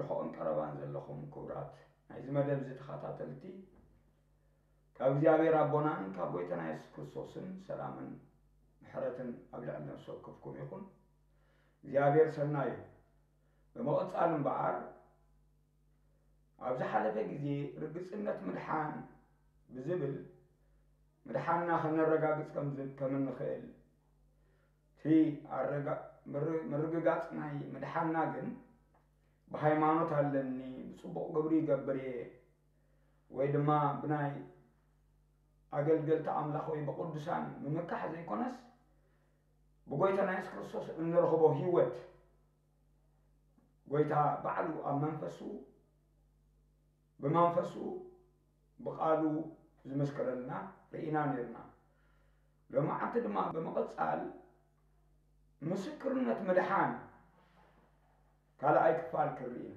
ርሑቕን ቀረባን ዘለኹም ክቡራት ናይዚ መደብ እዚ ተኸታተልቲ፣ ካብ እግዚኣብሔር ኣቦናን ካብ ጎይታና የሱስ ክርስቶስን ሰላምን ምሕረትን ኣብ ልዕሊ ነፍሲ ወከፍኩም ይኹን። እግዚኣብሔር ሰናይ እዩ። ብምቕጻል እምበኣር፣ ኣብ ዝሓለፈ ግዜ ርግጽነት ምድሓን ብዝብል ምድሓንና ከነረጋግጽ ከም ዝ-፣ ከም እንኽእል፣ እቲ ኣረጋ-፣ ምር-፣ ምርግጋጽ ናይ ምድሓንና ግን ብሃይማኖት ኣለኒ፣ ብጽቡቕ ግብሪ ይገብር እየ፣ ወይ ድማ ብናይ ኣገልገልቲ ኣምላኽ ወይ ብቅዱሳን ምምካሕ ዘይኮነስ፣ ብጎይታና የሱስ ክርስቶስ እንረኽቦ ህይወት፣ ጎይታ ባዕሉ ኣብ መንፈሱ፣ ብመንፈሱ፣ ብቃሉ ዝምስክረልና ርኢና ነይርና። ሎማዓንቲ ድማ ብምቕጻል ምስክርነት ምድሓን ካልኣይ ክፋል ክርኢ ኢና።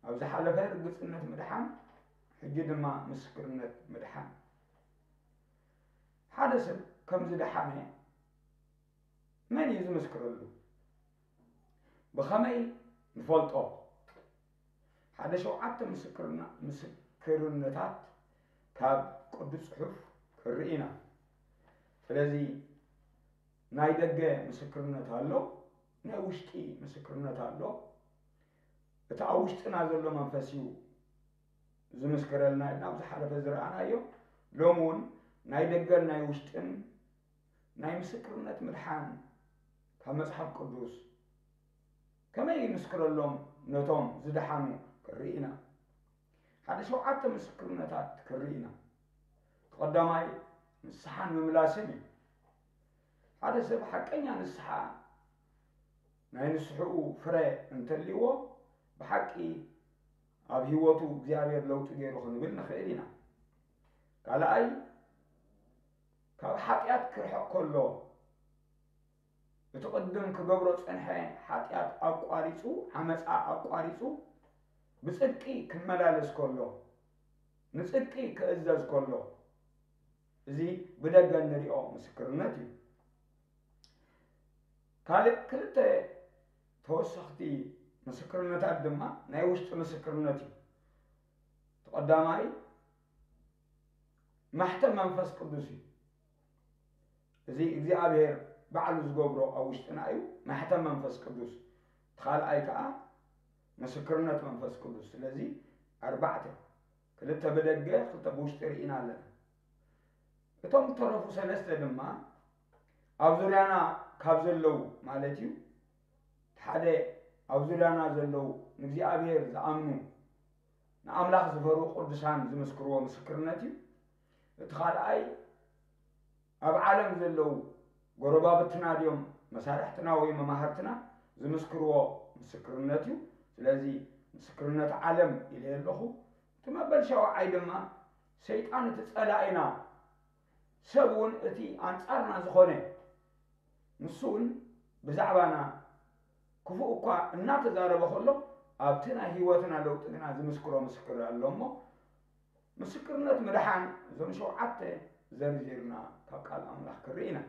ኣብ ዝሓለፈ ርግጽነት ምድሓን፣ ሕጂ ድማ ምስክርነት ምድሓን። ሓደ ሰብ ከም ዝደሓነ መን እዩ ዝምስክረሉ? ብኸመይ ንፈልጦ? ሓደ ሸውዓተ ምስክርና-፣ ምስክርነታት ካብ ቅዱስ ጽሑፍ ክርኢ ኢና። ስለዚ ናይ ደገ ምስክርነት ኣሎ፣ ናይ ውሽጢ ምስክርነት ኣሎ። እቲ ኣብ ውሽጥና ዘሎ መንፈስ እዩ ዝምስክረልና ኢልና ኣብ ዝሓለፈ ዝረኣናዮ። ሎሚ እውን ናይ ደገን ናይ ውሽጥን ናይ ምስክርነት ምድሓን ካብ መጽሓፍ ቅዱስ ከመይ ይምስክረሎም ነቶም ዝደሓኑ ክርኢ ኢና። ሓደ ሸውዓተ ምስክርነታት ክርኢ ኢና። እቲ ቀዳማይ ንስሓን ምምላስን እዩ። ሓደ ሰብ ሓቀኛ ንስሓ ናይ ንስሕኡ ፍረ እንተልይዎ፣ ብሓቂ ኣብ ህይወቱ እግዚኣብሔር ለውጢ ገይሩ ክንብል ንኽእል ኢና። ካልኣይ፣ ካብ ሓጢኣት ክርሕቕ ከሎ፣ እቲ ቅድም ክገብሮ ጸንሐ ሓጢኣት ኣቋሪጹ፣ ዓመጻ ኣቋሪጹ፣ ብጽድቂ ክመላለስ ከሎ፣ ንጽድቂ ክእዘዝ ከሎ፣ እዚ ብደገ እንሪኦ ምስክርነት እዩ። ካልእ ክልተ ተወሰኽቲ ምስክርነታት ድማ ናይ ውሽጢ ምስክርነት እዩ። እቲ ቀዳማይ ማሕተም መንፈስ ቅዱስ እዩ። እዚ እግዚኣብሔር ባዕሉ ዝገብሮ ኣብ ውሽጥና እዩ፣ ማሕተም መንፈስ ቅዱስ። እቲ ካልኣይ ከዓ ምስክርነት መንፈስ ቅዱስ። ስለዚ ኣርባዕተ፣ ክልተ ብደገ፣ ክልተ ብውሽጢ ርኢና ኣለና። እቶም ዝተረፉ ሰለስተ ድማ ኣብ ዙርያና ካብ ዘለዉ ማለት እዩ። ሓደ፣ ኣብ ዙርያና ዘለዉ ንእግዚኣብሔር ዝኣምኑ፣ ንኣምላኽ ዝፈርሁ ቅዱሳን ዝምስክርዎ ምስክርነት እዩ። እቲ ካልኣይ፣ ኣብ ዓለም ዘለዉ ጎረባብትና ድዮም መሳርሕትና ወይ መማህርትና ዝምስክርዎ ምስክርነት እዩ። ስለዚ ምስክርነት ዓለም ኢለ ኣለኹ። እቲ መበል ሸውዓይ ድማ ሰይጣን እቲ ጸላኢና፣ ሰብ እውን እቲ ኣንጻርና ዝኾነ፣ ንሱ እውን ብዛዕባና ክፉእ እኳ እናተዛረበ ከሎ፣ ኣብቲ ናይ ህይወትና ለውጢ ግና ዝምስክሮ ምስክር ኣሎ እሞ፣ ምስክርነት ምድሓን እዞም ሸውዓተ ዘርዚርና ካብ ቃል ኣምላኽ ክርኢ ኢና።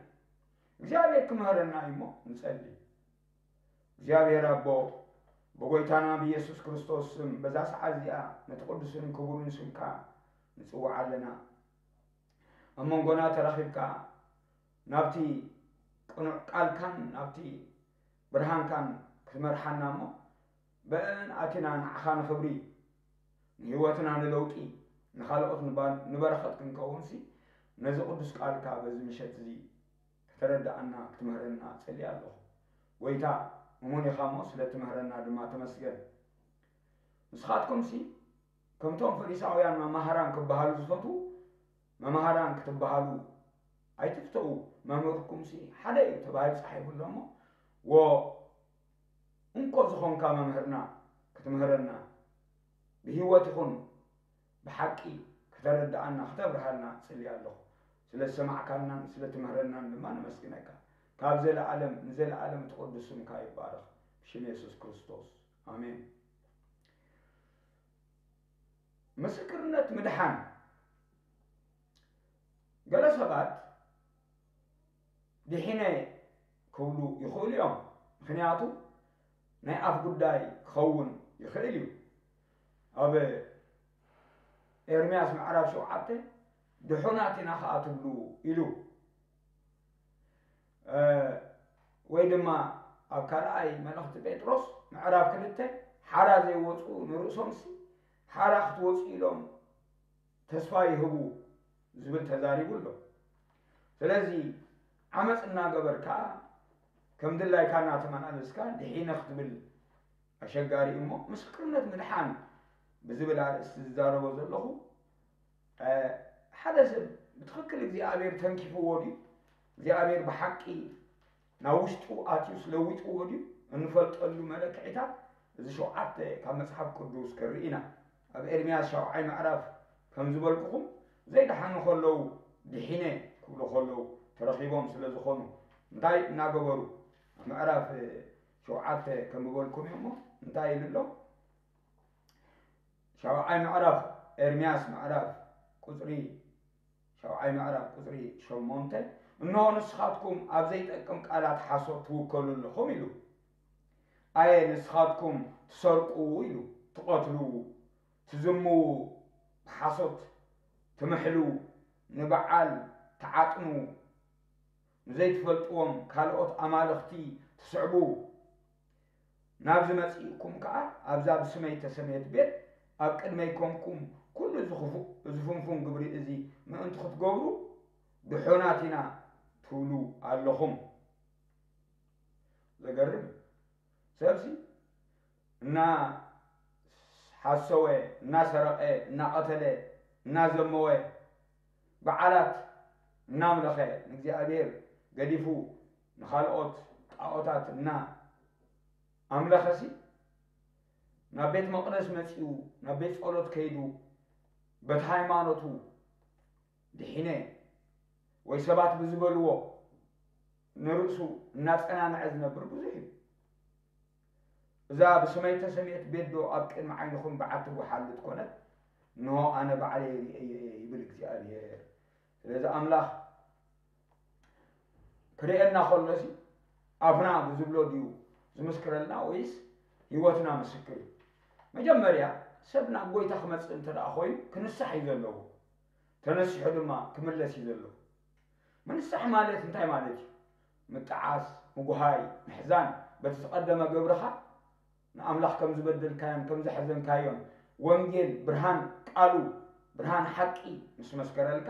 እግዚኣብሔር ክምህረና እዩ እሞ ንጸሊ። እግዚኣብሔር ኣቦ፣ ብጎይታና ብኢየሱስ ክርስቶስ ስም በዛ ሰዓት እዚኣ ነቲ ቅዱስን ክቡርን ስምካ ንጽውዓ ኣለና። ኣብ መንጎና ተራኺብካ ናብቲ ቅኑዕ ቃልካን ናብቲ ብርሃንካን ክትመርሓና እሞ፣ ብእን ኣቲና ንዓኻ ንኽብሪ፣ ንህይወትና ንለውጢ፣ ንኻልኦት ንባ-፣ ንበረኸት ክንከውንሲ፣ ነዚ ቅዱስ ቃልካ በዚ ምሸት እዚ ከተረድኣና፣ ክትምህረና ጸልየ ኣለኹ። ጎይታ፣ እሙን ኢኻ እሞ፣ ስለ ትምህረና ድማ ተመስገን። ንስኻትኩምሲ፣ ከምቶም ፈሪሳውያን መማህራን ክበሃሉ ዝፈትዉ፣ መማህራን ክትበሃሉ ኣይትፍተዉ፣ መምህርኩምሲ ሓደ እዩ ተባሂሉ ተጻሒፉ ኣሎ እሞ፣ ወ-፣ እንኮ ዝኾንካ መምህርና ክትምህረና፣ ብህይወት ይኹን ብሓቂ ከተረድኣና፣ ክተብርሃልና እጽሊ ኣለኹ። ስለ ዝሰማዕካናን ስለ ትምህረናን ድማ ነመስግነካ። ካብ ዘለኣለም ንዘለኣለም እቲ ቅዱስ ስምካ ይባረኽ። ብሽም የሱስ ክርስቶስ። ኣሜን። ምስክርነት ምድሓን። ገለ ሰባት ድሒነ ክብሉ ይኽእሉ እዮም። ምኽንያቱ ናይ ኣፍ ጉዳይ ክኸውን ይኽእል እዩ። ኣብ ኤርምያስ ምዕራፍ ሸውዓተ ድሑናት ኢና ኸኣ ትብሉ ኢሉ። እ፣ ወይ ድማ ኣብ ካልኣይ መልእኽቲ ጴጥሮስ ምዕራፍ ክልተ ሓራ ዘይወፁ ንርእሶምሲ ሓራ ክትወፁ ኢሎም ተስፋ ይህቡ ዝብል ተዛሪቡ ኣሎ። ስለዚ ዓመፅ እናገበርካ ከም ድላይካ እናተመላለስካ ድሒነ ክትብል ኣሸጋሪ እዩ። እሞ ምስክርነት ምድሓን ብዝብል ኣርእስቲ ዝዛረቦ ዘለኹ፣ እ፣ ሓደ ሰብ ብትኽክል እግዚኣብሔር ተንኪፍዎ ድዩ? እግዚኣብሔር ብሓቂ ናብ ውሽጡ ኣትዩስ ለዊጥዎ ድዩ? እንፈልጠሉ መለክዒታት እዚ ሸውዓተ ካብ መጽሓፍ ቅዱስ ክርኢ ኢና። ኣብ ኤርምያስ ሻውዓይ ምዕራፍ ከም ዝበልኩኹም ዘይደሓኑ ከለዉ ድሒነ ክብሉ ከለዉ ተረኺቦም ስለ ዝኾኑ እንታይ እናገበሩ? ኣብ ምዕራፍ ሸውዓተ ከም ዝበልኩም እሞ እንታይ ኢሉ ኣሎ? ሻውዓይ ምዕራፍ ኤርምያስ ምዕራፍ ቁጽሪ ሻውዓይ ምዕራፍ ቁጽሪ ሸሞንተ፣ እንሆ ንስኻትኩም ኣብ ዘይጠቅም ቃላት ሓሶት ትውከሉ ኣለኹም ኢሉ። ኣየ ንስኻትኩም ትሰርቁ ኢሉ፣ ትቐትሉ፣ ትዝምዉ፣ ብሓሶት ትምሕሉ፣ ንበዓል ትዓጥኑ፣ ንዘይትፈልጥዎም ካልኦት ኣማልኽቲ ትስዕቡ፣ ናብዚ መጺእኩም ከኣ ኣብዛ ብስመይ ተሰምየት ቤት ኣብ ቅድመይ ኮንኩም ኩሉ እዚ ክፉእ እዚ ፍንፉን ግብሪ እዚ ምእንቲ ክትገብሩ ድሑናት ኢና ትብሉ ኣለኹም። ዘገርም እዩ። ሰብሲ እናሓሰወ፣ እናሰረቐ፣ እናቐተለ፣ እናዘመወ፣ በዓላት እናምለኸ፣ ንእግዚኣብሔር ገዲፉ ንኻልኦት ጣዖታት እናኣምለኸሲ፣ ናብ ቤት መቕደስ መጺኡ፣ ናብ ቤት ጸሎት ከይዱ፣ በቲ ሃይማኖቱ ድሒነ ወይ ሰባት ብዝበልዎ ንርእሱ እናጸናንዐ ዝነብር ብዙሕ እዩ። እዛ ብስመይ ተሰምየት ቤት ዶ ኣብ ቅድሚ ዓይንኹም በዓቲ ጓሓሉት ኮነት? እንሆ ኣነ ባዕለይ ርእየዮ እየ ይብል እግዚኣብሔር። ስለዚ ኣምላኽ ክርእየና ከሎሲ ኣፍና ብዝብሎ ድዩ ዝምስክረልና ወይስ ህይወትና ምስክር እዩ? መጀመርያ ሰብ ናብ ጎይታ ክመጽእ እንተ ደኣ ኮይኑ ክንሳሕ እዩ ዘለዎ። ተነሲሑ ድማ ክምለስ እዩ ዘለዎ። ምንሳሕ ማለት እንታይ ማለት እዩ? ምጥዓስ፣ ምጉሃይ፣ ምሕዛን በቲ ዝቐደመ ግብርኻ ንኣምላኽ ከም ዝበደልካዮን ከም ዘሕዘንካዮን ወንጌል ብርሃን ቃሉ ብርሃን ሓቂ ምስ መስከረልካ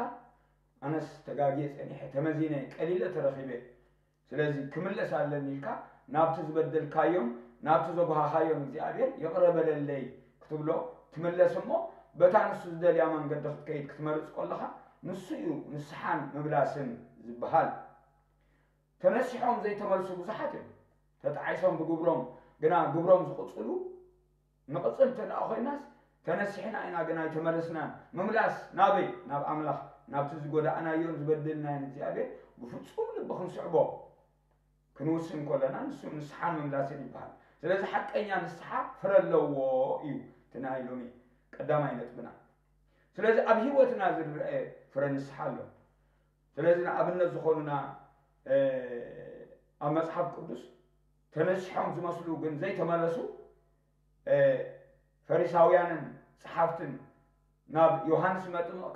ኣነስ ተጋግየ ጸኒሐ ተመዚነ ቀሊለ ተረኺበ ስለዚ ክምለስ ኣለኒ ኢልካ ናብቲ ዝበደልካዮን ናብቲ ዘጉሃኻዮን እግዚኣብሔር ይቕረ በለለይ ክትብሎ ትምለስ እሞ በታ ንሱ ዝደልያ መንገዲ ክትከይድ ክትመርጽ ከለኻ ንሱ እዩ ንስሓን ምምላስን ዝበሃል። ተነሲሖም ዘይተመልሱ ብዙሓት እዮም። ተጣዒሶም ብግብሮም ግና ግብሮም ዝቕጽሉ ንቕጽል እንተ ደኣ ኮይናስ ተነሲሕና ኢና ግና ኣይተመለስናን። ምምላስ ናበይ? ናብ ኣምላኽ ናብቲ ዝጎዳእናዮን ዝበደልናዮን እግዚኣብሔር ብፍጹም ልቢ ክንስዕቦ ክንውስን ከለና ንሱ ንስሓን ምምላስን ይበሃል። ስለዚ ሓቀኛ ንስሓ ፍረ ኣለዎ እዩ እቲ ናይ ሎሚ ቀዳማይ ነጥብና። ስለዚ ኣብ ህይወትና ዝረአ ፍረ ንስሓ ኣሎ። ስለዚ ንኣብነት ዝኾኑና ኣብ መጽሓፍ ቅዱስ ተነሲሖም ዝመስሉ ግን ዘይተመለሱ ፈሪሳውያንን ጸሓፍትን ናብ ዮሃንስ መጥምቕ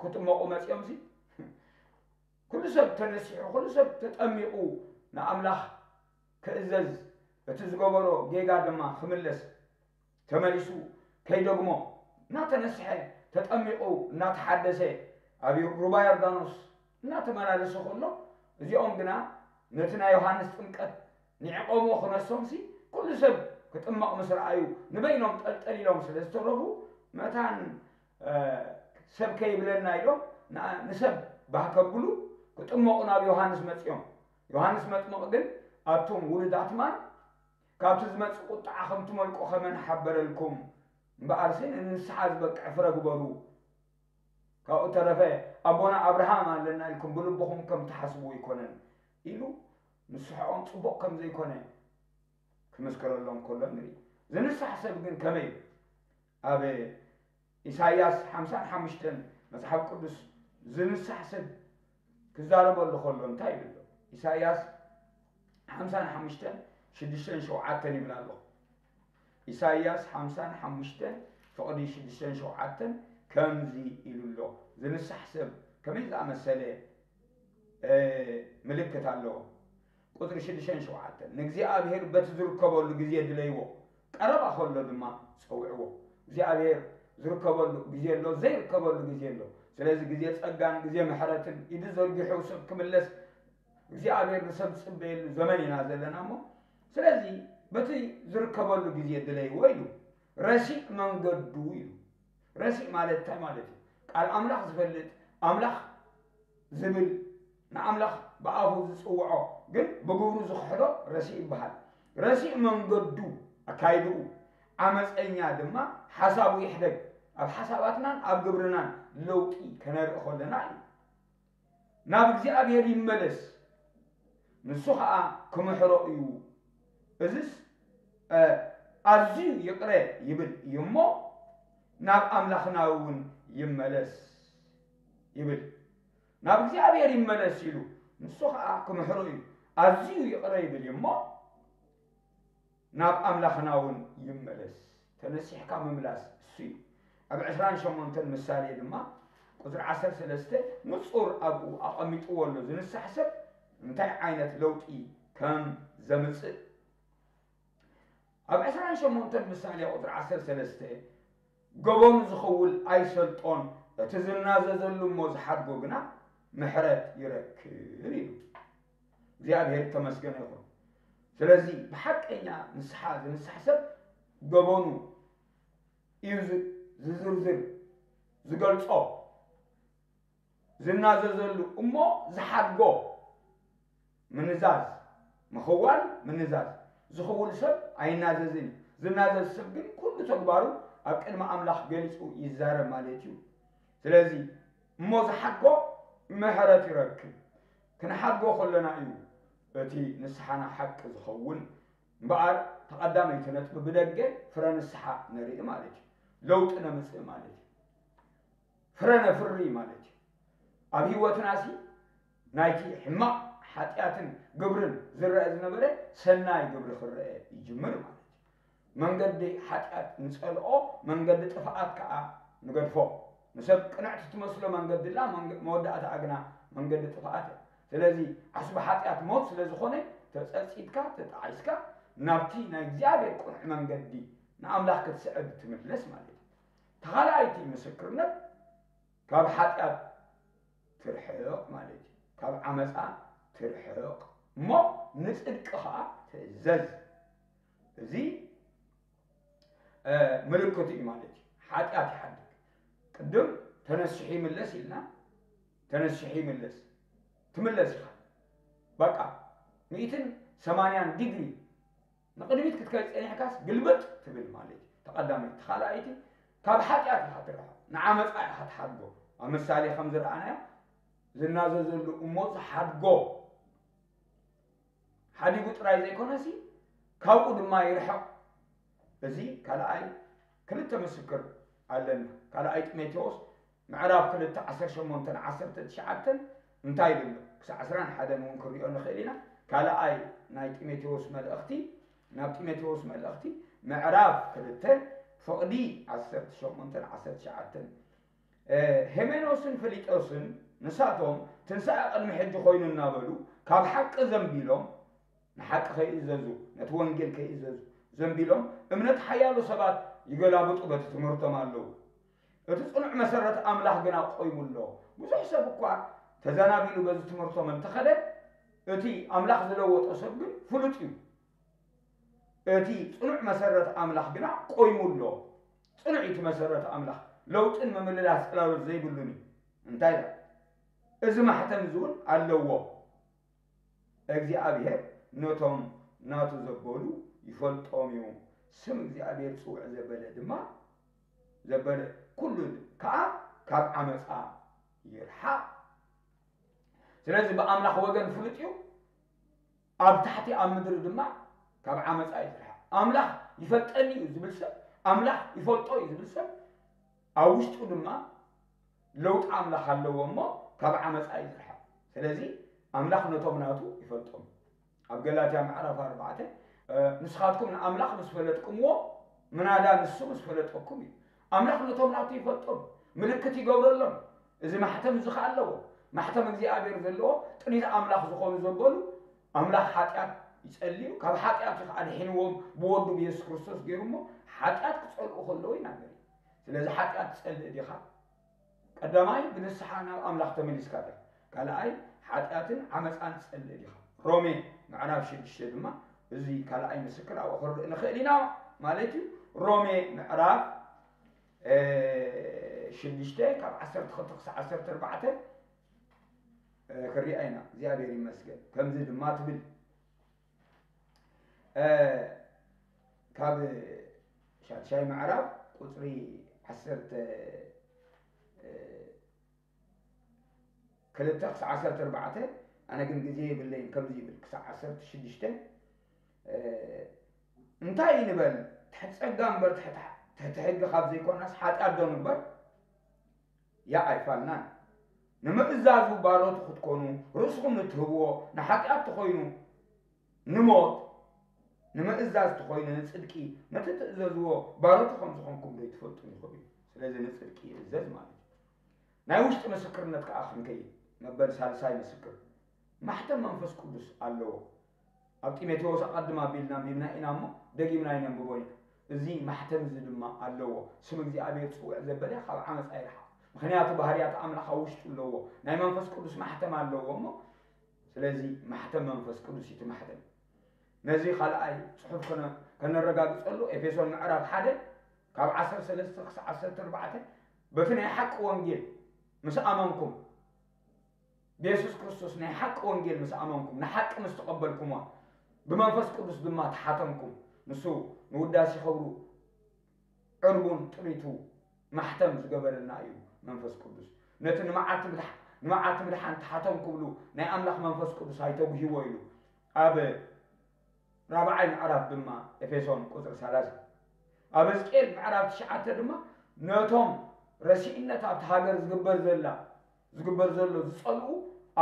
ክጥመቑ መጺኦምሲ ኩሉ ሰብ ተነሲሑ ኩሉ ሰብ ተጠሚቑ ንኣምላኽ ክእዘዝ እቲ ዝገበሮ ጌጋ ድማ ክምለስ ተመሊሱ ከይደግሞ እናተነስሐ ተጠሚቑ እናተሓደሰ ኣብ ሩባ ዮርዳኖስ እናተመላለሰ ከሎ እዚኦም ግና ነቲ ናይ ዮሃንስ ጥምቀት ንዕቐሞ ክነሶምሲ ኩሉ ሰብ ክጥመቕ ምስ ረኣዩ ንበይኖም ጠልጠል ኢሎም ስለ ዝተረፉ መታን ሰብ ከይብለና ኢሎም ንሰብ ባህ ከብሉ ክጥመቑ ናብ ዮሃንስ መፂኦም። ዮሃንስ መጥምቕ ግን ኣቱም ውሉዳት ማን ካብቲ ዝመጽእ ቁጥዓ ከም ትመልቁ ከመን ሓበረልኩም እምበኣርሲ ንንስሓ ዝበቅዕ ፍረ ግበሩ። ካብኡ ተረፈ ኣቦና ኣብርሃም ኣለና ኢልኩም ብልብኹም ከም ትሓስቡ ኣይኮነን ኢሉ ንስሕኦም ጽቡቕ ከም ዘይኮነ ክምስክረሎም ከሎ ንርኢ። ዝንሳሕ ሰብ ግን ከመይ እዩ? ኣብ ኢሳይያስ ሓምሳን ሓሙሽተን መጽሓፍ ቅዱስ ዝንሳሕ ሰብ ክዛረበሉ ከሎ እንታይ ይብል ኣሎ? ኢሳይያስ ሓምሳን ሓሙሽተን ሽዱሽተን ሸውዓተን ይብል ኣሎ። ኢሳይያስ ሓምሳን ሓሙሽተን ፍቕዲ ሽዱሽተን ሸውዓተን ከምዚ ኢሉ ኣሎ። ዝንሳሕ ሰብ ከመይ ዝኣመሰለ ምልክት ኣለዎ። ቁፅሪ ሽዱሽተን ሸውዓተን ንእግዚኣብሔር በቲ ዝርከበሉ ግዜ ድለይዎ፣ ቀረባ ከሎ ድማ ፀውዕዎ። እግዚኣብሔር ዝርከበሉ ግዜ ኣሎ፣ ዘይርከበሉ ግዜ ኣሎ። ስለዚ ግዜ ፀጋን ግዜ ምሕረትን ኢዱ ዘርጊሑ ሰብ ክምለስ እግዚኣብሔር ንሰብ ዝፅበየሉ ዘመን ኢና ዘለና እሞ፣ ስለዚ በቲ ዝርከበሉ ግዜ ድለይዎ ኢሉ። ረሲእ መንገዱ ኢሉ። ረሲእ ማለት እንታይ ማለት እዩ? ቃል ኣምላኽ ዝፈልጥ፣ ኣምላኽ ዝብል፣ ንኣምላኽ ብኣፉ ዝጽውዖ ግን ብግብሩ ዝኽሕዶ ረሲእ ይበሃል። ረሲእ መንገዱ፣ ኣካይድኡ፣ ዓመፀኛ ድማ ሓሳቡ ይሕደግ። ኣብ ሓሳባትናን ኣብ ግብርናን ለውጢ ከነርኢ ከለና እዩ። ናብ እግዚኣብሔር ይመለስ፣ ንሱ ኸኣ ክምሕሮ እዩ። እዝስ ኣዝዩ ይቕረ ይብል እዩ እሞ፣ ናብ ኣምላኽና እውን ይመለስ ይብል። ናብ እግዚኣብሔር ይመለስ ኢሉ፣ ንሱ ኸኣ ክምሕሮ እዩ። ኣዝዩ ይቕረ ይብል እዩ እሞ፣ ናብ ኣምላኽና እውን ይመለስ። ተነሲሕካ ምምላስ እሱ እዩ። ኣብ ዕስራን ሸሞንተን ምሳሌ ድማ ቁፅሪ ዓሰርተ ሰለስተ ንጹር ኣብኡ ኣቐሚጥዎ ኣሎ። ዝንሳሕ ሰብ እንታይ ዓይነት ለውጢ ከም ዘምጽእ ኣብ ዕስራን ሸሞንተን ምሳሌ ቁፅሪ ዓሰርተ ሰለስተ፣ ገበኑ ዝኽውል ኣይሰልጦን፣ እቲ ዝናዘዘሉ እሞ ዝሓድጎ ግና ምሕረት ይረክብ ኢሉ። እግዚኣብሔር ተመስገነ ይኹን። ስለዚ ብሓቀኛ ንስሓ ዝንሳሕ ሰብ ገበኑ እዩ ዝ- ዝዝርዝር፣ ዝገልጾ፣ ዝናዘዘሉ እሞ ዝሓድጎ። ምንዛዝ፣ ምኽዋል፣ ምንዛዝ። ዝኽውል ሰብ ኣይናዘዝን እዩ። ዝናዘዝ ሰብ ግን ኩሉ ተግባሩ ኣብ ቅድሚ ኣምላኽ ገሊጹ ይዛረብ ማለት እዩ። ስለዚ እሞ ዝሓድጎ ምሕረት ይረክብ። ክንሓድጎ ከለና እዩ እቲ ንስሓና ሓቂ ዝኸውን። እምበኣር ተቐዳመይቲ ነጥቢ ብደገ ፍረ ንስሓ ነርኢ ማለት እዩ። ለውጢ ነምጽእ ማለት እዩ። ፍረ ነፍሪ ማለት እዩ። ኣብ ህይወትናሲ ናይቲ ሕማቕ ሓጢኣትን ግብርን ዝረአ ዝነበረ ሰናይ ግብሪ ክረአ ይጅምር ማለት እዩ። መንገዲ ሓጢኣት ንጸልኦ፣ መንገዲ ጥፍኣት ከኣ ንገድፎ። ንሰብ ቅንዕቲ ትመስሎ መንገዲ ኣላ፣ መንገ- መወዳእታኣ ግና መንገዲ ጥፍኣት እያ። ስለዚ ዓስቢ ሓጢኣት ሞት ስለ ዝኾነ፣ ተጸጺትካ፣ ተጣዒስካ፣ ናብቲ ናይ እግዚኣብሔር ቅኑዕ መንገዲ ንኣምላኽ ክትስዕብ ትምለስ ማለት እዩ። ተኻልኣይቲ ምስክርነት ካብ ሓጢኣት ትርሕቕ ማለት እዩ። ካብ ዓመፃ ትርሕቕ እሞ ንፅድቂ ኸዓ ትእዘዝ። እዚ ምልክቱ እዩ ማለት እዩ። ሓጢኣት ይሓድግ። ቅድም ተነስሑ ይምለስ ኢልና፣ ተነስሑ ይምለስ፣ ትምለስ ኢኻ። በቃ ሚእትን ሰማንያን ዲግሪ ንቕድሚት ክትከይድ ጸኒሕካስ ግልብጥ ትብል ማለት እዩ። ተቐዳመይቲ። ተኻልኣይቲ ካብ ሓጢኣት ኢኻ ትርሕቕ፣ ንዓመፃ ኢኻ ትሓድጎ። ኣብ ምሳሌ ከም ዝረኣናዮ ዝናዘዘሉ እሞ ዝሓድጎ ሓዲጉ ጥራይ ዘይኮነሲ ካብኡ ድማ ይርሕቕ። እዚ ካልኣይ ክልተ ምስክር ኣለና። ካልኣይ ጢሞቴዎስ ምዕራፍ ክልተ ዓሰርተ ሸሞንተን ዓሰርተ ትሽዓተን እንታይ ይብል ኣሎ? ክሳብ ዓስራን ሓደን እውን ክንሪኦ ንኽእል ኢና። ካልኣይ ናይ ጢሞቴዎስ መልእኽቲ፣ ናብ ጢሞቴዎስ መልእኽቲ ምዕራፍ ክልተ ፍቕዲ ዓሰርተ ሸሞንተን ዓሰርተ ትሽዓተን። ሄሜኖስን ፊሊጦስን ንሳቶም ትንሳኤ ቅድሚ ሕጂ ኮይኑ እናበሉ ካብ ሓቂ ዘንቢሎም፣ ንሓቂ ከይእዘዙ፣ ነቲ ወንጌል ከይእዘዙ ዘንቢሎም እምነት ሓያሎ ሰባት ይገላብጡ በቲ ትምህርቶም ኣለዉ። እቲ ጽኑዕ መሰረት ኣምላኽ ግና ቆይሙ ኣሎ። ብዙሕ ሰብ እኳ ተዘናቢሉ በዚ ትምህርቶም እንተኸደ፣ እቲ ኣምላኽ ዝለወጦ ሰብ ግን ፍሉጥ እዩ። እቲ ጽኑዕ መሰረት ኣምላኽ ግና ቆይሙ ኣሎ። ጽኑዕ እዩ እቲ መሰረት ኣምላኽ፣ ለውጥን ምምልላስ ጽላሎት ዘይብሉን እዩ። እንታይ ደኣ? እዚ ማሕተም እዚ እውን ኣለዎ። እግዚኣብሔር ነቶም ናቱ ዘበሉ ይፈልጦም እዩ። ስም እግዚኣብሔር ጽውዕ ዘበለ ድማ፣ ዘበለ ኩሉ ከዓ ካብ ዓመፃ ይርሓቕ። ስለዚ ብኣምላኽ ወገን ፍሉጥ እዩ፣ ኣብ ታሕቲ ኣብ ምድሪ ድማ ካብ ዓመፃ እዩ ዝርሓቕ። ኣምላኽ ይፈልጠኒ እዩ ዝብል ሰብ፣ ኣምላኽ ይፈልጦ እዩ ዝብል ሰብ፣ ኣብ ውሽጡ ድማ ለውጢ ኣምላኽ ኣለዎ እሞ ካብ ዓመፃ እዩ ዝርሓቕ። ስለዚ ኣምላኽ ነቶም ናቱ ይፈልጦም። ኣብ ገላትያ ምዕራፍ ኣርባዕተ፣ "ንስኻትኩም ንኣምላኽ ምስ ፈለጥኩምዎ ምናዳ ንሱ ምስ ፈለጠኩም እዩ። ኣምላኽ ነቶም ናቱ ይፈልጦም፣ ምልክት ይገብረሎም። እዚ ማሕተም እዚ ኸኣ ኣለዎ። ማሕተም እግዚኣብሔር ዘለዎ ጥሪት ኣምላኽ ዝኾኑ ዘበሉ ኣምላኽ ሓጢኣት ይጸልዩ፣ ካብ ሓጢኣት እዩ ኸኣ ድሒንዎም ብወዱ ብየሱስ ክርስቶስ ገይሩ እሞ ሓጢኣት ክጸልኡ ከለዉ ይናገር እዩ። ስለዚ ሓጢኣት ትጸልእ ዲኻ? ቀዳማይ ብንስሓ ናብ ኣምላኽ ተመሊስካ ዲኻ? ካልኣይ ሓጢኣትን ዓመፃን ትጸልእ ዲኻ? ሮሜ ምዕራፍ ሽዱሽተ ድማ እዚ ካልኣይ ምስክር ኣብኡ ክንርኢ ንኽእል ኢና ማለት እዩ። ሮሜ ምዕራፍ ሽዱሽተ ካብ ዓሰርተ ክልተ ክሳብ ዓሰርተ ኣርባዕተ ክንሪኣ ኢና። እግዚኣብሔር ይመስገን። ከምዚ ድማ ትብል ካብ ሻድሻይ ምዕራፍ ቁፅሪ ዓሰርተ ክልተ ክሳብ ዓሰርተ ኣርባዕተ። ኣነ ግን ግዜ የብለይን። ከምዚ ይብል ክሳብ ዓሰርተ ሽዱሽተ እንታይ ንበል? ትሕቲ ጸጋ እምበር ትሕቲ ሕጊ ካብ ዘይኮናስ ሓጢኣት ዶ ንግበር? ያእ ኣይፋልናን። ንምእዛዙ ባሮቱ ክትኮኑ ርእስኹም ንትህብዎ ንሓጢኣት ተኾይኑ ንሞት፣ ንምእዛዝ ተኾይኑ ንጽድቂ ነቲ ትእዘዝዎ ባሮቱ ከም ዝኾንኩም ዶ ይትፈልጡ ይኽእሉ? ስለዚ ንጽድቂ ይእዘዝ ማለት እዩ። ናይ ውሽጢ ምስክርነት ከኣ ክንከይድ መበል ሳልሳይ ምስክር ማሕተም መንፈስ ቅዱስ ኣለዎ። ኣብ ጢሞቴዎስ ኣቐድም ኣቢልና ኣንቢብና ኢና እሞ ደጊምና ኣይነንብቦ ኢና። እዚ ማሕተም እዚ ድማ ኣለዎ። ስም እግዚኣብሔር ጽውዕ ዘበለ ካብ ዓመፃ ይርሓቕ። ምኽንያቱ ባህርያት ኣምላኽ ኣብ ውሽጡ ኣለዎ። ናይ መንፈስ ቅዱስ ማሕተም ኣለዎ እሞ ስለዚ ማሕተም መንፈስ ቅዱስ እዩ እቲ ማሕተም። ነዚ ካልኣይ ጽሑፍ ከነ- ከነረጋግጸሉ ኤፌሶን ምዕራፍ ሓደ ካብ ዓሰርተ ሰለስተ ክሳብ ዓሰርተ ኣርባዕተ በቲ ናይ ሓቂ ወንጌል ምስ ኣመንኩም ብየሱስ ክርስቶስ ናይ ሓቂ ወንጌል ምስ ኣመንኩም ንሓቂ ምስ ተቐበልኩምዋ ብመንፈስ ቅዱስ ድማ ተሓተምኩም ንሱ ንውዳሴ ክብሩ ዕርቡን ጥሪቱ ማሕተም ዝገበረልና እዩ መንፈስ ቅዱስ። ነቲ ንመዓልቲ ምድሓ- ንመዓልቲ ምድሓን ተሓተምኩ ብሉ ናይ ኣምላኽ መንፈስ ቅዱስ ኣይተጉህይዎ ኢሉ ኣብ ራብዓይ ምዕራፍ ድማ ኤፌሶን ቁፅሪ ሰላሳ ኣብ ሕዝቅኤል ምዕራፍ ትሽዓተ ድማ ነቶም ረሲእነት ኣብቲ ሃገር ዝግበር ዘላ ዝግበር ዘሎ ዝፀልኡ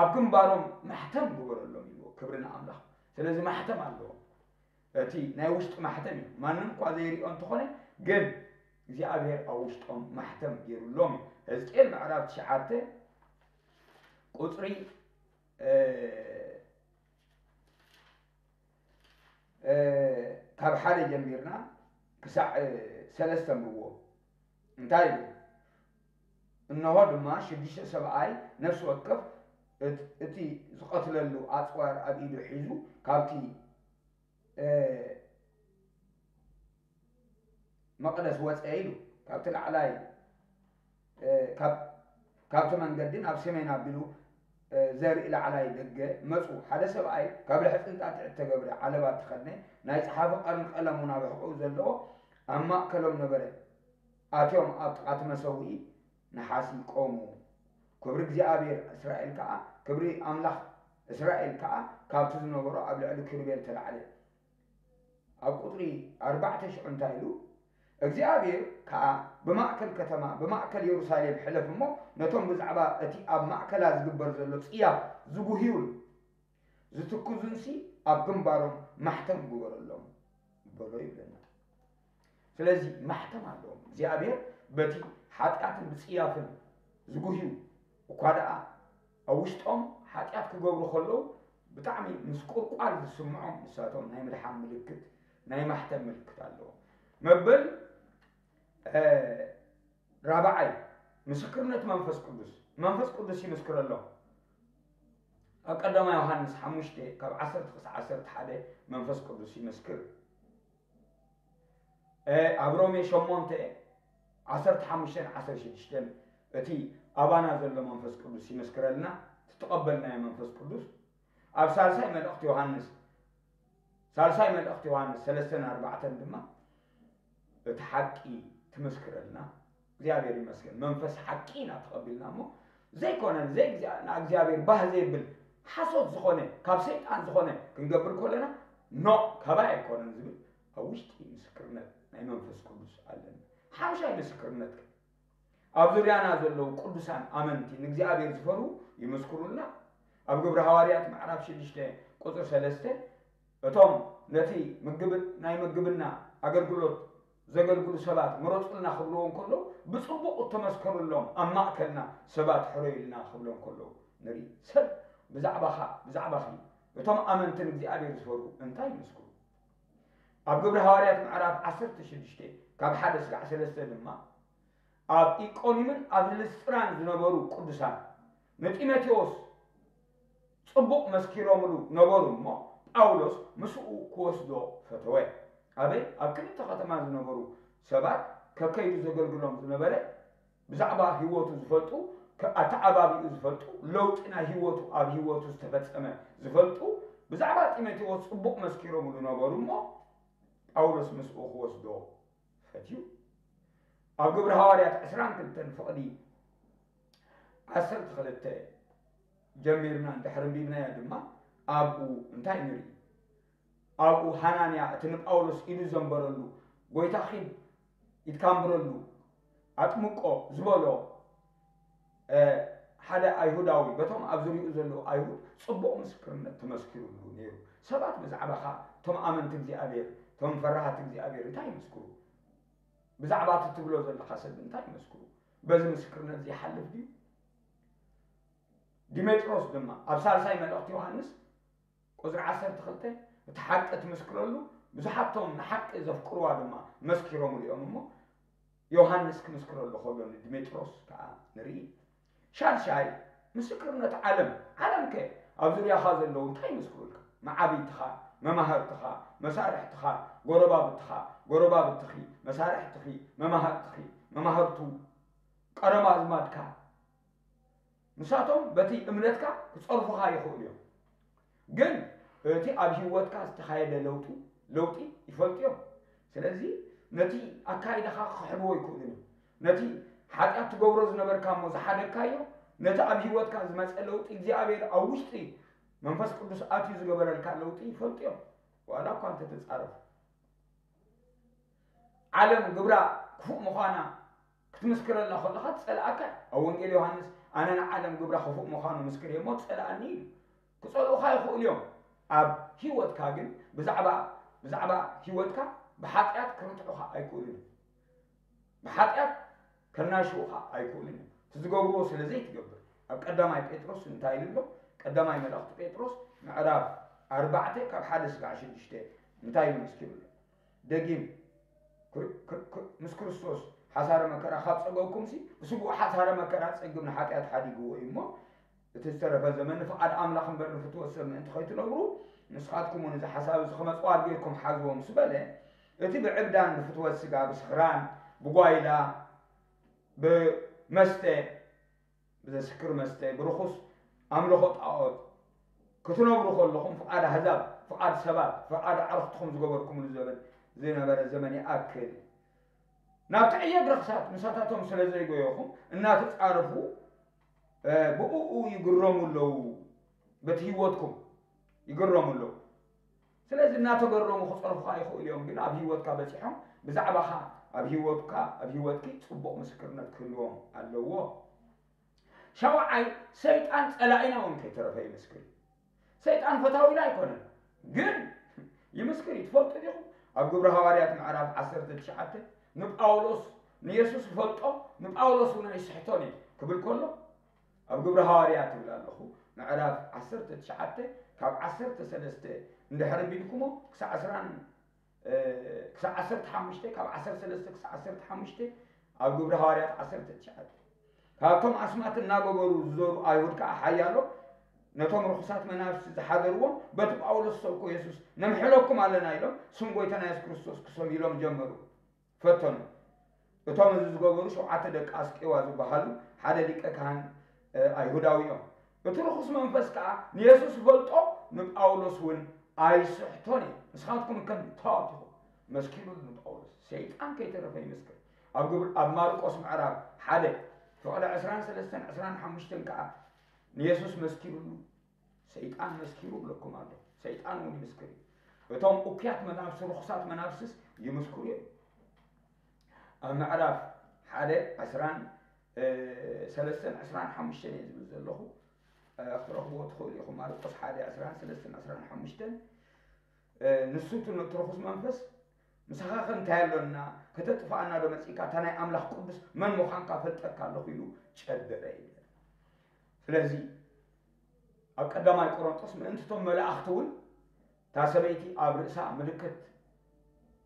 ኣብ ግንባሮም ማሕተም ግበረሎም ኢልዎ። ክብሪ ንኣምላኽ። ስለዚ ማሕተም ኣለዎም። እቲ ናይ ውሽጢ ማሕተም እዩ። ማንም እኳ ዘይሪኦ እንተኾነ ግን እግዚኣብሔር ኣብ ውሽጦም ማሕተም ገይሩሎም እዩ። ሕዝቅኤል ምዕራፍ ትሽዓተ ቁፅሪ ካብ ሓደ ጀሚርና ክሳዕ ሰለስተ ንብዎ እንታይ እዩ? እነሆ ድማ ሽዱሽተ ሰብኣይ ነፍሲ ወከፍ እቲ ዝቐትለሉ ኣፅዋር ኣብ ኢዱ ሒዙ ካብቲ መቕደስ ወፀ ኢሉ ካብቲ ላዕላይ ካብቲ መንገዲ ናብ ሰሜን ኣቢሉ ዘርኢ ላዕላይ ደገ መፁ። ሓደ ሰብኣይ ካብ ልሕፂን ጣጢዕ እተገብረ ዓለባ ተኸድነ፣ ናይ ፀሓፊ ቀርን ቀለም እውን ኣብ ሕቖኡ ዘለዎ ኣብ ማእከሎም ነበረ። ኣትዮም ኣብ ጥቓ እቲ መሰውኢ ነሓሲ ቆሙ። ክብሪ እግዚኣብሔር እስራኤል ከዓ ክብሪ ኣምላኽ እስራኤል ከዓ ካብቲ ዝነበሮ ኣብ ልዕሊ ኪሩቤል ተላዕለ። ኣብ ቁፅሪ ኣርባዕተ ሽዑ እንታይ ኢሉ እግዚኣብሔር ከዓ ብማእከል ከተማ ብማእከል የሩሳሌም ሕለፍ እሞ ነቶም ብዛዕባ እቲ ኣብ ማእከላ ዝግበር ዘሎ ፅያፍ ዝጉህዩን ዝትክዙንሲ ኣብ ግንባሮም ማሕተም ግበረሎም በሎ ይብለና። ስለዚ ማሕተም ኣለዎም እግዚኣብሔር በቲ ሓጢኣትን ብፅያፍን ዝጉህዩ እኳ ደኣ ኣብ ውሽጦም ሓጢኣት ክገብሩ ከለዉ ብጣዕሚ ምስ ቁርቋር ዝስምዖም ንሳቶም ናይ ምድሓን ምልክት ናይ ማሕተም ምልክት ኣለዎም። መበል ራብዓይ ምስክርነት መንፈስ ቅዱስ። መንፈስ ቅዱስ ይምስክረሎም። ኣብ ቀዳማ ዮሃንስ ሓሙሽተ ካብ ዓሰርተ ክሳብ ዓሰርተ ሓደ መንፈስ ቅዱስ ይምስክር። ኣብ ሮሜ ሸሞንተ ዓሰርተ ሓሙሽተ ዓሰርተ ሽዱሽተ እቲ ኣባና ዘሎ መንፈስ ቅዱስ ይምስክረልና። ትተቐበልናዮ መንፈስ ቅዱስ ኣብ ሳልሳይ መልእኽቲ ዮሃንስ ሳልሳይ መልእኽቲ ዮሃንስ ሰለስተን ኣርባዕተን ድማ እቲ ሓቂ ትምስክረልና። እግዚኣብሔር ይመስገን መንፈስ ሓቂ ኢና ተቐቢልና እሞ ዘይኮነን ዘይ ንእግዚኣብሔር ባህ ዘይብል ሓሶት ዝኾነ ካብ ሰይጣን ዝኾነ ክንገብር ከለና ኖ ካባይ ኣይኮነን ዝብል ኣብ ውሽጢ ምስክርነት ናይ መንፈስ ቅዱስ ኣለና። ሓምሻይ ምስክርነት ኣብ ዙርያና ዘለዉ ቅዱሳን ኣመንቲ ንእግዚኣብሔር ዝፈርሁ ይምስክሩልና። ኣብ ግብሪ ሃዋርያት ምዕራፍ ሽዱሽተ ቁፅሪ ሰለስተ እቶም ነቲ ናይ ምግብና ኣገልግሎት ዘገልግሉ ሰባት ምረጹልና ክብልዎ እንከለዉ፣ ብጽቡቕ እተመስከሩሎም ኣብ ማእከልና ሰባት ሕረዩልና ክብሎ እንከለዉ ንርኢ። ሰብ ብዛዕባኻ፣ ብዛዕባኺ፣ እቶም ኣመንቲ ንእግዚኣብሔር ዝፈርሁ እንታይ ይምስክሩ? ኣብ ግብሪ ሃዋርያት ምዕራፍ ዓሰርተ ሽዱሽተ ካብ ሓደ ስጋዕ ሰለስተ ድማ፣ ኣብ ኢቆንዩምን ኣብ ልስጥራን ዝነበሩ ቅዱሳን ንጢሞቴዎስ ጽቡቕ መስኪሮምሉ ነበሩ እሞ፣ ጳውሎስ ምስኡ ክወስዶ ፈተወ። ኣበይ? ኣብ ክልተ ከተማ ዝነበሩ ሰባት ከከይዱ ዘገልግሎም ዝነበረ፣ ብዛዕባ ህይወቱ ዝፈልጡ፣ ከ-፣ ኣተዓባቢኡ ዝፈልጡ፣ ለውጢ ናይ ህይወቱ ኣብ ህይወቱ ዝተፈጸመ ዝፈልጡ፣ ብዛዕባ ጢሞቴዎስ ጽቡቕ መስኪሮምሉ ነበሩ እሞ፣ ጳውሎስ ምስኡ ክወስዶ ፈትዩ። ኣብ ግብሪ ሃዋርያት ዕስራን ክልተን ፍቕዲ ዓሰርተ ክልተ ጀሚርና እንድሕር ኣንቢብናዮ ድማ፣ ኣብኡ እንታይ ንርኢ? ኣብኡ ሃናንያ እቲ ንጳውሎስ ኢዱ ዘንበረሉ፣ "ጐይታ ኺድ፣ ኢድካ ኣንብረሉ፣ ኣጥምቆ" ዝበሎ፣ እ፣ ሓደ ኣይሁዳዊ በቶም ኣብ ዙርያኡ ዘለዉ ኣይሁድ ጽቡቕ ምስክርነት ተመስኪሩሉ ነይሩ። ሰባት ብዛዕባኻ፣ እቶም ኣመንቲ እግዚኣብሔር፣ እቶም ፈራሃት እግዚኣብሔር እንታይ ይመስክሩ? ብዛዕባ እቲ ትብሎ ዘለኻ ሰብ እንታይ ይመስክሩ? በዚ ምስክርነት እዚ ይሓልፍ ድዩ? ዲሜጥሮስ ድማ ኣብ ሳልሳይ መልእኽቲ ዮሃንስ ቁጽሪ ዓሰርተ ክልተ፣ እቲ ሓቂ ትምስክረሉ፣ ብዙሓቶም ንሓቂ ዘፍቅርዋ ድማ መስኪሮምሉ እዮም እሞ፣ ዮሃንስ ክምስክረሉ ከሎ ንዲሜጥሮስ ከኣ ንርኢ። ሻድሻይ፣ ምስክርነት ዓለም። ዓለምከ ኣብ ዙርያኻ ዘለዉ እንታይ ይምስክሩልካ? መዓብይትኻ፣ መማህርትኻ፣ መሳርሕትኻ፣ ጎረባብትኻ፣ ጎረባብትኺ፣ መሳርሕትኺ፣ መማህርትኺ፣ መማህርቱ፣ ቀረባ ኣዝማድካ፣ ንሳቶም በቲ እምነትካ ክጸርፉኻ ይኽእሉ እዮም። ግን እቲ ኣብ ህይወትካ ዝተኻየደ ለውጡ-፣ ለውጢ ይፈልጡ እዮም። ስለዚ ነቲ ኣካይዳኻ ክኽሕድዎ ኣይክእሉን እዮም። ነቲ ሓጢኣት ትገብሮ ዝነበርካ እሞ ዝሓደግካዮ፣ ነቲ ኣብ ህይወትካ ዝመጸ ለውጢ እግዚኣብሔር ኣብ ውሽጢ መንፈስ ቅዱስ ኣትዩ ዝገበረልካ ለውጢ ይፈልጡ እዮም። ዋላ እኳ እንተተጻረፉ። ዓለም ግብራ ክፉእ ምዃና ክትምስክረላ ከለኻ ትጸልኣካ። ኣብ ወንጌል ዮሃንስ፣ "ኣነ ንዓለም ግብራ ክፉእ ምዃኑ ምስክር እየ እሞ ትጸልኣኒ" ኢሉ። ክጸልኡኻ ይኽእሉ እዮም። ኣብ ህይወትካ ግን ብዛዕባ፣ ብዛዕባ ህይወትካ ብሓጢኣት ክርትዑኻ ኣይክእሉን እዮም። ብሓጢኣት ከናሽዉኻ ኣይክእሉን እዮም። እቲ ዝገብርዎ ስለ ዘይትገብር። ኣብ ቀዳማይ ጴጥሮስ እንታይ ኢሉ ኣሎ? ቀዳማይ መልእኽቲ ጴጥሮስ ምዕራፍ ኣርባዕተ ካብ ሓደ ስጋዕ ሽዱሽተ እንታይ ኢሉ ምስኪሩ ኣሎ? ደጊም ክር-፣ ክር-፣ ክር-፣ ምስ ክርስቶስ ሓሳረ መከራ ካብ ጸገብኩምሲ፣ ብስቡእ ሓሳረ መከራ ጸግም ንሓጢኣት ሓዲግዎ እዩ እሞ፣ እቲ ዝተረፈ ዘመን ንፍቓድ ኣምላኽ እምበር ንፍትወት ሰብ ምእንቲ ኸይትነብሩ፣ ንስኻትኩም እውን እዚ ሓሳብ እዚ ከም ኣጽዋር ጌርኩም ሓዝዎ ምስ በለ፣ እቲ ብዕብዳን ንፍትወት ስጋ፣ ብስኽራን፣ ብጓይላ፣ ብመስተ፣ ብዘስክር መስተ፣ ብርኹስ ኣምልኾ ጣዖት ክትነብሩ ከለኹም፣ ፍቓድ ኣህዛብ፣ ፍቓድ ሰባት፣ ፍቓድ ኣዕርኽትኹም ዝገበርኩምሉ ዘበን ዝነበረ ዘመን ይኣክል። ናብቲ ዕየት ረኽሳት ምሳታቶም ስለ ዘይጎየኹም፣ እናተጻረፉ፣ እ፣ ብእኡ ይግረሙ ኣለዉ። በቲ ህይወትኩም ይግረሙ ኣለዉ። ስለዚ እናተገረሙ ክጸርፉኻ ይኽእሉ እዮም፣ ግን ኣብ ህይወትካ በጺሖም ብዛዕባኻ፣ ኣብ ህይወትካ፣ ኣብ ህይወትኪ ጽቡቕ ምስክርነት ክህልዎም ኣለዎ። ሻውዓይ፣ ሰይጣን ጸላኢና እውን ከይተረፈ ይምስክር። ሰይጣን ፈታዊና ኣይኮነን፣ ግን ይምስክር እዩ። ትፈልጡ ዲኹም? ኣብ ግብሪ ሃዋርያት ምዕራፍ ዓሰርተ ትሽዓተ ንጳውሎስ፣ ንየሱስ ይፈልጦ፣ ንጳውሎስ እውን ኣይስሕቶን እዩ ክብል ከሎ፣ ኣብ ግብሪ ሃዋርያት ይብል ኣለኹ፣ ምዕራፍ ዓሰርተ ትሽዓተ ካብ ዓሰርተ ሰለስተ እንድሕር ኣንቢብኩሞ ክሳዕ ዕስራን እ፣ ክሳዕ ዓሰርተ ሓሙሽተ፣ ካብ ዓሰርተ ሰለስተ ክሳዕ ዓሰርተ ሓሙሽተ፣ ኣብ ግብሪ ሃዋርያት ዓሰርተ ትሽዓተ። ካብቶም ኣስማት እናገበሩ ዝዞሩ ኣይሁድ ከኣ ሓያሎ፣ ነቶም ርኹሳት መናፍስቲ ዝሓደርዎም፣ በቲ ጳውሎስ ዝሰብኮ የሱስ ነምሕለኩም ኣለና ኢሎም፣ ስም ጐይታና የሱስ ክርስቶስ ክሰምዩሎም ጀመሩ። ፈተኑ። እቶም እዚ ዝገበሩ ሸውዓተ ደቂ ኣስቄዋ ዝበሃሉ ሓደ ሊቀ ካህን፣ እ፣ ኣይሁዳዊ እዮም። እቲ ርኹስ መንፈስ ከኣ ንየሱስ ይፈልጦ፣ ንጳውሎስ እውን ኣይስሕቶን እዩ። ንስኻትኩም ከ እንታይ ኢኹም? መስኪሩሉ ንጳውሎስ። ሰይጣን ከይተረፈ ይምስክር። ኣብ ግብር-፣ ኣብ ማርቆስ ምዕራፍ ሓደ ፍቕዲ ዕስራን ሰለስተን ዕስራን ሓሙሽተን ከኣ ንየሱስ መስኪሩሉ። ሰይጣን መስኪሩ ብለኩም ኣሎ። ሰይጣን እውን ይምስክር እዩ። እቶም እኩያት መናፍስ፣ ርኹሳት መናፍስስ ይምስክሩ እዮም። ኣብ ምዕራፍ ሓደ ዕስራን፣ እ፣ ሰለስተን ዕስራን ሓሙሽተን እየ ዝብል ዘለኹ። እ፣ ክትረኽብዎ ትኽእሉ ኢኹም። ማርቆስ ሓደ ዕስራን ሰለስተን ዕስራን ሓሙሽተን። እ፣ ንሱ እቲ፣ ነቲ ርኹስ መንፈስ ምሳኻ ከ እንታይ ኣሎና? ከተጥፍኣና ዶ መጺእካ? እታ ናይ ኣምላኽ ቅዱስ መን ምዃንካ ፈልጠካ ኣለኹ ኢሉ ጨደረ ይብለና። ስለዚ ኣብ ቀዳማይ ቆሮንጦስ ምእንቲ እቶም መላእኽቲ እውን እታ ሰበይቲ ኣብ ርእሳ ምልክት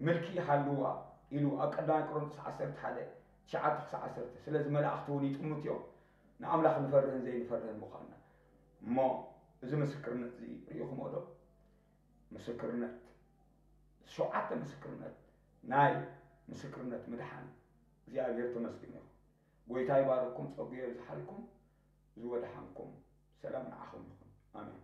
ምልኪ ሃልዋ ኢሉ ኣብ ቀዳማይ ቆሮንጦስ ዓሰርተ ሓደ ትሽዓተ ክሳብ ዓሰርተ። ስለዚ መላእኽቲ እውን ይጥምቱ እዮም ንኣምላኽ ንፈርህን ዘይንፈርህን ምዃንና። እሞ እዚ ምስክርነት እዚ ርኢኹሞ ዶ? ምስክርነት ሸውዓተ ምስክርነት ናይ ምስክርነት ምድሓን እግዚኣብሔር ተመስግን ይኹን። ጎይታ ይባርኩም፣ ጸጉ የብዝሓልኩም፣ ዝወድሓንኩም ሰላም ንዓኹም ይኹን። ኣሜን።